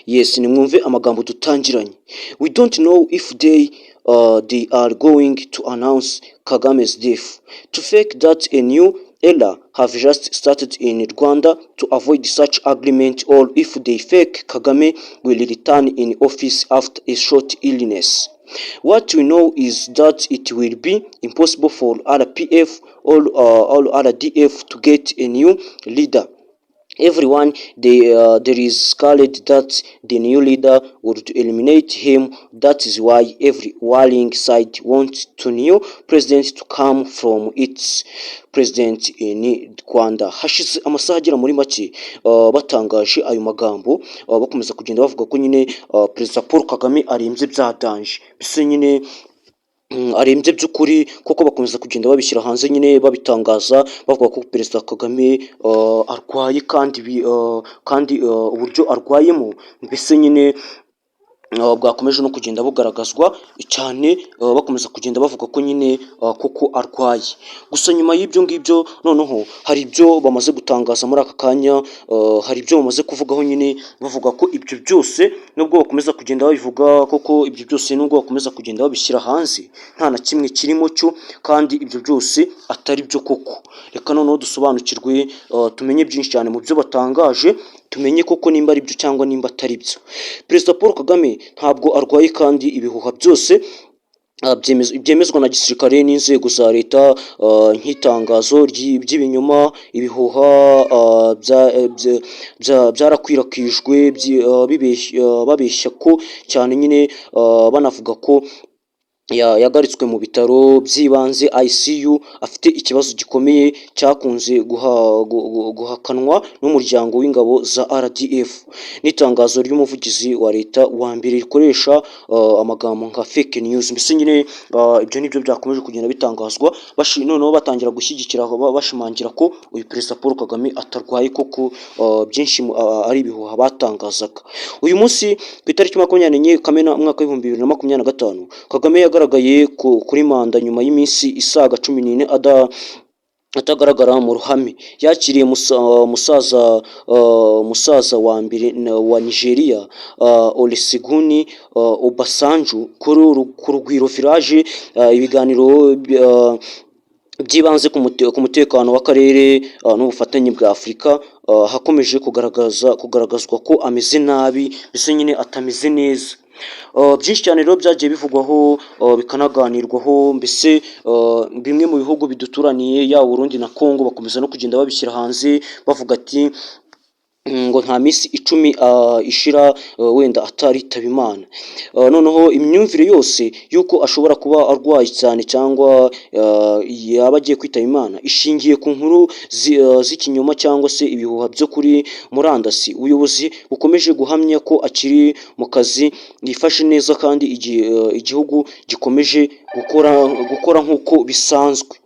Yes, nimwumve amagambo dutangiranye: "We don't know if they are going to announce Kagame's death, to fake that a new era have just started in Rwanda to avoid such agreement, or if they fake Kagame will return in office after a short illness. What we know is that it will be impossible for RPF or RDF to get a new leader. Everyone there is scared that the new leader would eliminate him. That is why every warring side wants to new president to come from its president in Rwanda." Hashize amasaha agera muri make batangaje ayo magambo, bakomeza kugenda bavuga ko nyine Perezida Paul Kagame arembye bya danger, mbese nyine arembye by'ukuri kuko bakomeza kugenda babishyira hanze nyine, babitangaza bavuga ko Perezida Kagame arwaye, kandi uburyo arwayemo mbese nyine bwakomeje no kugenda bugaragazwa cyane, bakomeza kugenda bavuga ko nyine koko arwaye. Gusa nyuma y'ibyo ngibyo, noneho hari ibyo bamaze gutangaza muri aka kanya, hari ibyo bamaze kuvugaho nyine, bavuga ko ibyo byose nubwo bakomeza kugenda babivuga koko, ibyo byose nubwo bakomeza kugenda babishyira hanze, nta na kimwe kirimo cyo, kandi ibyo byose atari byo koko. Reka noneho dusobanukirwe, tumenye byinshi cyane mu byo batangaje, tumenye koko nimba ari byo cyangwa nimba atari byo. Perezida Paul Kagame ntabwo arwaye, kandi ibihuha byose byemezwa na gisirikare n'inzego za leta nk'itangazo ry'ibinyoma, ibihuha byarakwirakwijwe babeshya ko cyane nyine, banavuga ko yagaritswe mu bitaro by'ibanze ICU, afite ikibazo gikomeye cyakunze guhakanwa n'umuryango w'ingabo za RDF n'itangazo ry'umuvugizi wa leta wa mbere rikoresha amagambo nka fake news. Mbese nyine ibyo nibyo byakomeje kugenda bitangazwa, noneho batangira gushyigikira, bashimangira ko uyu Perezida Paul Kagame atarwaye koko, byinshi ari ibihuha batangazaga. Uyu munsi ku itariki 24 Kamena umwaka w'2025, Kagame yagaragaye kuri manda nyuma y'iminsi isaga 14 atagaragara mu ruhame. Yakiriye musaza wa mbere wa Nigeria, Olusegun Obasanjo, ku Rugwiro Village, ibiganiro byibanze ku mutekano w'akarere n'ubufatanye bwa Afurika. Hakomeje kugaragazwa ko ameze nabi, mbese nyine atameze neza. Byinshi cyane rero byagiye bivugwaho, bikanaganirwaho. Mbese bimwe mu bihugu biduturaniye, yaba Burundi na Congo, bakomeza no kugenda babishyira hanze, bavuga ati ngo nta minsi 10 ishira wenda ataritaba Imana. Noneho imyumvire yose y'uko ashobora kuba arwaye cyane cyangwa yaba agiye kwitaba Imana ishingiye ku nkuru z'ikinyoma cyangwa se ibihuha byo kuri murandasi. Ubuyobozi bukomeje guhamya ko akiri mu kazi, yifashe neza, kandi igihugu gikomeje gukora nk'uko bisanzwe.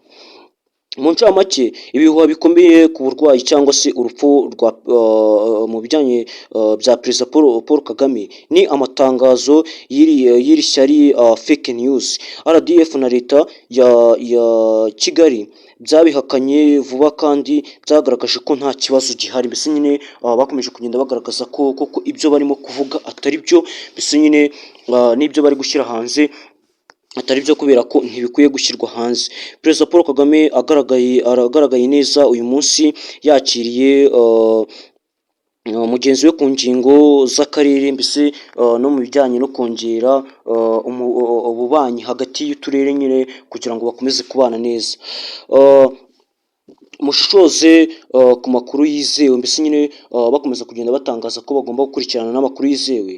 Mu ncamake, ibihuha bikomeye ku burwayi cyangwa se urupfu rwa mu bijyanye bya Perezida Paul Kagame ni amatangazo y'iri shyari, fake news. RDF na leta ya Kigali byabihakanye vuba kandi byagaragaje ko nta kibazo gihari. Mbese nyine bakomeje kugenda bagaragaza ko koko ibyo barimo kuvuga atari byo, mbese nyine n'ibyo bari gushyira hanze atari byo, kubera ko ntibikwiye gushyirwa hanze. Perezida Paul Kagame aragaragaye neza uyu munsi, yakiriye mugenzi we ku ngingo z'akarere, mbese no mu bijyanye no kongera ububanyi hagati y'uturere nyine, kugira ngo bakomeze kubana neza. Mushishoze ku makuru yizewe. Mbese nyine bakomeza kugenda batangaza ko bagomba gukurikirana n'amakuru yizewe,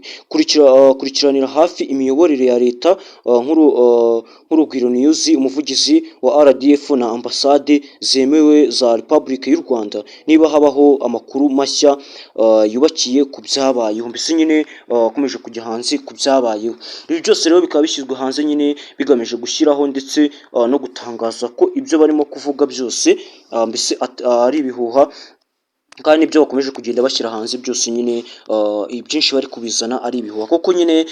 kurikiranira hafi imiyoborere ya leta, nk'Urugwiro News, umuvugizi wa RDF na ambasade zemewe za Repubulika y'u Rwanda, niba habaho amakuru mashya yubakiye ku byabayeho. Mbese nyine akomeje kujya hanze ku byabayeho. Ibi byose rero bikaba bishyizwe hanze nyine bigamije gushyiraho ndetse no gutangaza ko ibyo barimo kuvuga byose mbese ari ibihuha, kandi ibyo bakomeje kugenda bashyira hanze byose nyine, ibyinshi bari kubizana ari ibihuha kuko nyine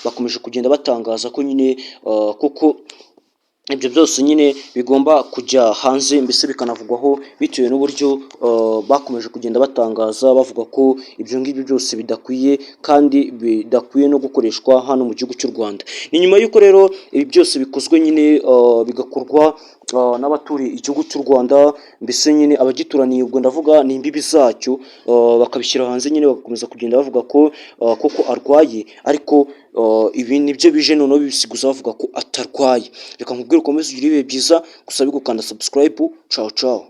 bakomeje kugenda batangaza ko nyine koko Ibyo byose nyine bigomba kujya hanze, mbese bikanavugwaho bitewe n'uburyo bakomeje kugenda batangaza bavuga ko ibyo ngibyo byose bidakwiye kandi bidakwiye no gukoreshwa hano mu gihugu cy'u Rwanda. Ni nyuma y'uko rero ibi byose bikozwe nyine, bigakorwa n'abaturiye igihugu cy'u Rwanda, mbese nyine abagituraniye, ubwo ndavuga ni imbibi zacyo, bakabishyira hanze nyine, bagakomeza kugenda bavuga ko koko arwaye, ariko ibi nibyo bije noneho bibisiguza bavuga ko atarwaye. Reka nkubwire ukomeze ugire ibihe byiza, gusa bigukanda subscribe. Ciao ciao.